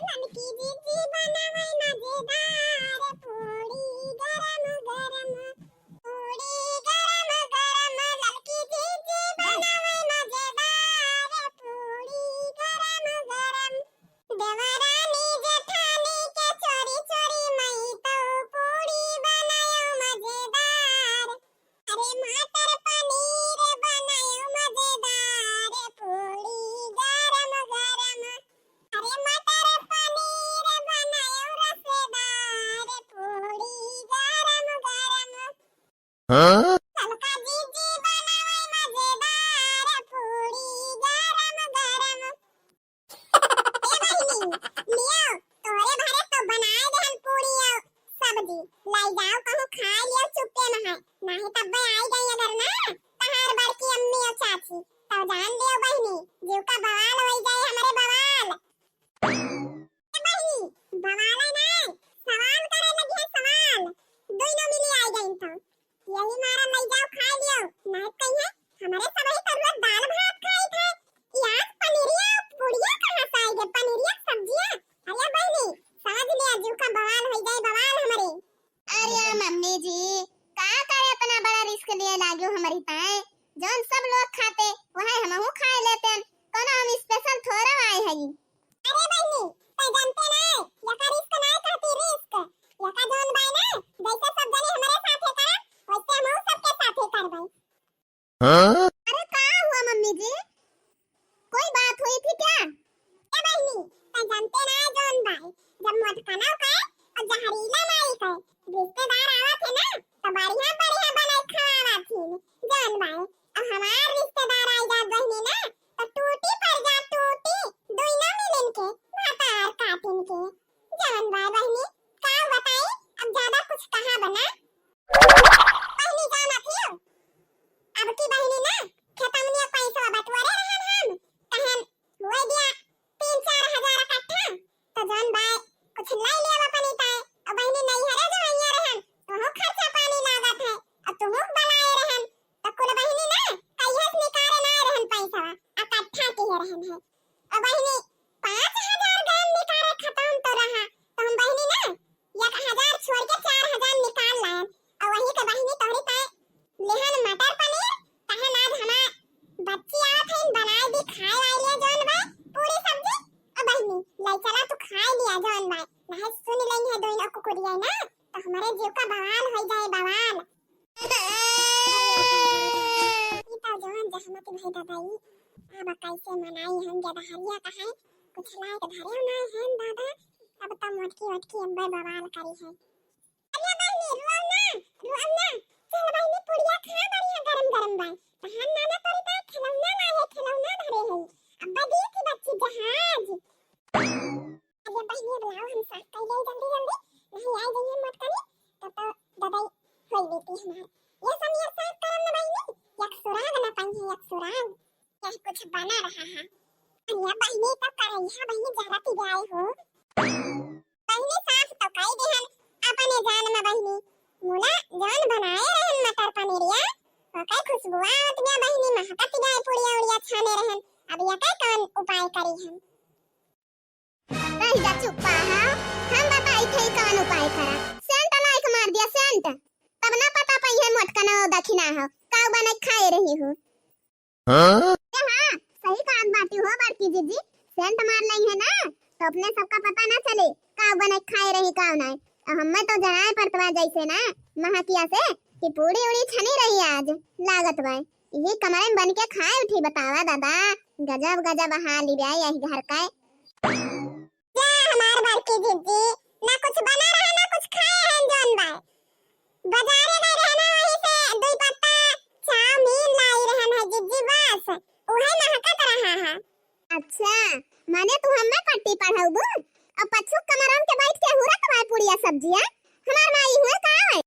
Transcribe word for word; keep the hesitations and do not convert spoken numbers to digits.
ललकी जीजी बनावे मजेदार पूड़ी गरम गरम, पूड़ी गरम गरम। ललकी जीजी बनावे मजेदार पूड़ी गरम गरम। देवरानी जेठानी के चोरी चोरी मई तो पूड़ी बनायो मजेदार। अरे मटर पनीर बनायो मजेदार पूड़ी गरम गरम। अरे मटर पनीर बनायो रसेदार पूड़ी गरम गरम। हाँ? ललका जीजी बनावे मजेदार पूड़ी गरम गरम। ए बहिनी, लियो, तोहरे भरे तो बनाए देहन पूड़ी और सब्जी, लाई जाओ कहूँ खाए लियो चुप्पे में है, नाही तब्बे आई गई अगर ना तहार बड़की अम्मी और चाची, तो जान लियो बहिनी, जीव का बवाल होई जाए हमरे बवाल। ए बहिनी, बवाल है ना, सवाल करे लगी है सवाल, दोनों मिली आई गई तो। यही मारा लई जाओ खाए लियो, नाहीं कहिए हमरे सबही तरुआ दाल भात खाई थे। ई आज पनीरिया पुड़िया कहाँ से आई गे? पनीरिया सब्जिया? अरे बहिनी, समझ ले अजीव का बवाल होई जाए बवाल हमरे। अरे मम्मी जी, का करे इतना बड़ा रिस्क लिए लाग्यो हमरी ताए? जौन सब लोग खाते, वही हमहू खाए लेते। कोनो हम स्पेशल थोड़ा आए हई। अरे बहिनी, तै जानते ना, यका रिस्क ना कहती रिस्क। यका जौन बाय ना, जैसे सब जने हमरे साथे करब, वैसे हमहू सबके साथे करबै। हाँ? अरे का हुआ मम्मी जी? कोई बात हुई थी क्या? ए बहिनी, तै जानते ना जौन बाय, जब मोटकनव के और जहरीला माई के रिश्तेदार आवत है ना, तो बढ़िया बढ़िया बनाई खवावत थी जौन बाय। अब हमार रिश्तेदार आई जात बहिनी ना, तो टूटी पड़ जा टूटी, दुइनो मिलिन के भातार काटिन के। जवन बाय बहिनी, का बताई, अब ज्यादा कुछ कहा बना। बहिनी जानत हियो, अब की बहिनी ना, खेतवनिया पैसवा बटोरे रहन हम, कहन हुए दिया तीन चार हजार इकट्ठा, तो जौन बाय कुछ लाई लिया अपनी ताए, और बहिनी नैहरे जो आइया रहन, वहू खर्चा पानी लागत है, और तुहू बलाए रहन, तो कुल बहिनी ना, कहिए से निकारे ना रहन पैसा, इकट्ठा किए रहन है। और बहिनी पाँच हजार गरम निकारे खत्म तो रहा, तो हम बहिनी ना, एक हजार छोड़ के चार हजार निकाल लायन, और वही के बहिनी तोहरी ताए लेहन मटर पनीर, कहन आज हमार बच्ची आवत है, बनाए दी, खाए आई लिया जौन बाय, पूरी सब्जी। अब बहिनी, लाई चला तू खाए लिया जौन बाय, नहीं सुन लेन है दोनों कुकुरिया ना, तो हमारे जीव का बवाल हो जाए, बवाल। ई तो जौन जहमत भई दादा ई, अब कैसे मनाई हम गदहरिया का है, कुछ लायक धरे ना है दादा, अब तो मोटकी वोटकी अब्बे बवाल करी है। अरे बहिनी, रुआव ना, रुआव ना। चल बहिनी, पुड़िया खा, बढ़िया गरम गरम बा। तहार नाना तोरी बा, खिलौना लाए, खिलौना धरे है। अब्बा दी थी बच्ची जहाज। अरे बहिनी, अब लाओ हम साफ कर ले जल्दी जल्दी। नहीं आई गई है मोटकनी, तब तो दबाई होई बेटी हमार। ये सब यार साफ करम ना बहिनी, एक सुराग ना पाई है, एक सुराग। यह कुछ बना रहा है। अरे बहिनी, तब करैया बहिनी जरा पी गए हो। बहिनी साफ तो कई देहन अपने जान में बहिनी। मुला जौन बनाए रहन मटर पनीरिया, ओकर खुशबुआ आवत बिया बहिनी, महकत बिया पुड़िया उड़िया छाने रहन। अब यके कौन उपाय करी हम? रह जा चुप्पा हा, हम बताई थे कौन उपाय करा। सेंट लाइक मार दिया सेंट, तब ना पता पई है मोटकना दखिना हो, काऊ बने खाए रही हो। हाँ? ए हाँ, सही कहत बाटी हो बड़की जीजी, सेंट मार लई है ना, तो अपने सबका पता ना चले, का बने खाए रही, का नाय। अब हमें तो जनाए पड़त बा जैसे ना, महकिया से, कि पूड़ी उड़ी छनी रही आज, लागत बा। यही कमरे में बन के खाए उठी, बतावा दादा, गजब गजब हाल बा यही घर का। जा हमार बड़की जीजी, ना कुछ बना रहा, ना कुछ खाए हैं जौन बाय। बाजारे गए रहना, वहीं से दुई पत्ता चाउमीन लाई रहन है जीजी, बस उहे महकत रहा है। अच्छा, माने तू हमें पट्टी पढ़ाउबू? अब पच्चू कमरन के बैठ के हुरत बाय पुड़िया सब्जिया? हमार माई हुए का है?